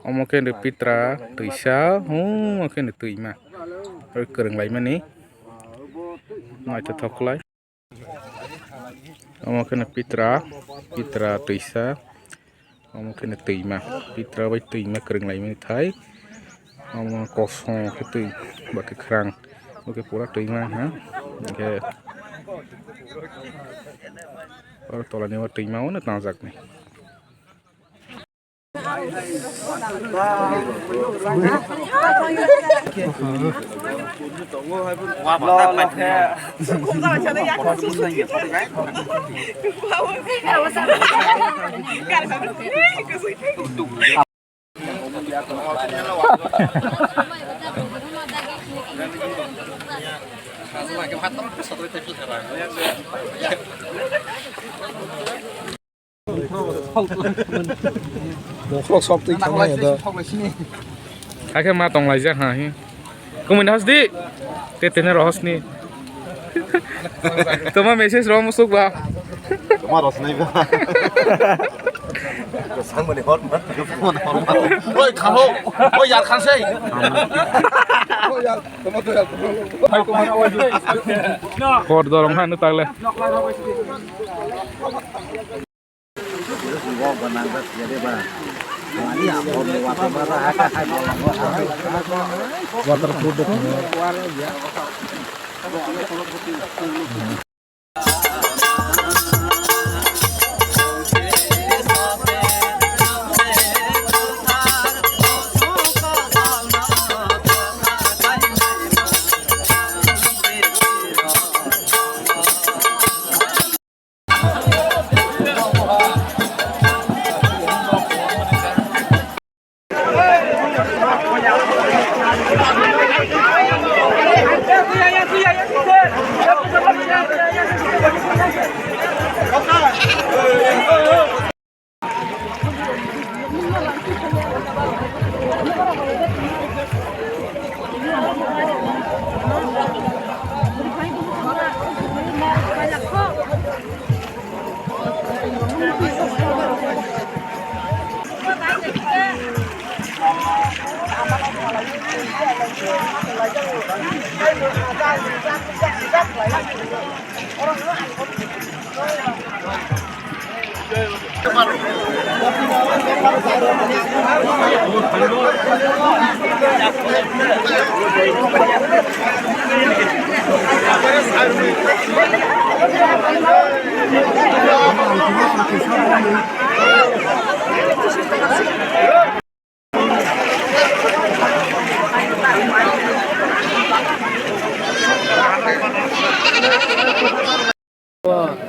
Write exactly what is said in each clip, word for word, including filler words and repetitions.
Omo khe no pitra twisa, omo khe no twima. Oi kwrwng laimani. Naithothok khlai. Omo khe no pitra, pitra twisa. Omo khe no twima. Pitra bai twima kwrwng laimani thai. Omo kosom khe twi, ba khe kwrwng. Bo khe pura twima ha. Hwnkhe oro tolani o twima o no tangjaknai. Bokhorok sok twi thangmani da. Hakhe ma tonglaijak ha hi. Kumui nahos di. Te tene rohos ni. Toma message ro musuk ba. Toma ros nai ba. Sangmani hot ma. Sangmani hot ma. Oi khalo. Oi yar khan sei. Oi yar. Toma to yar. Hai ko ma. Hor dorong ha nu tagle. Waterproof de.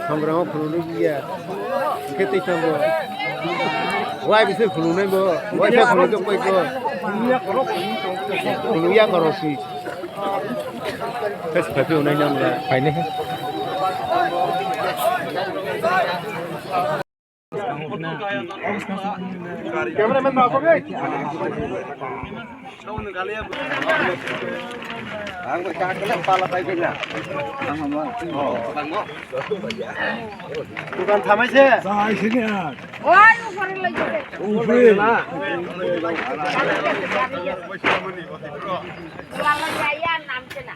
Songramo khulunwi ya. Hwnkhe tei tongo. Wai bising khulungnai bo. Wai sa khulung tong pai ko. Khulung ya korok si. Tei se phaiphai unai nang la. Phainai. Ang bai ka kala pala pai kanya. Ang ma. Oh, tango. Dukan thamai se. Sai sini ah. Oi, ufare lagi. Ufare. Lala jaya nam se na.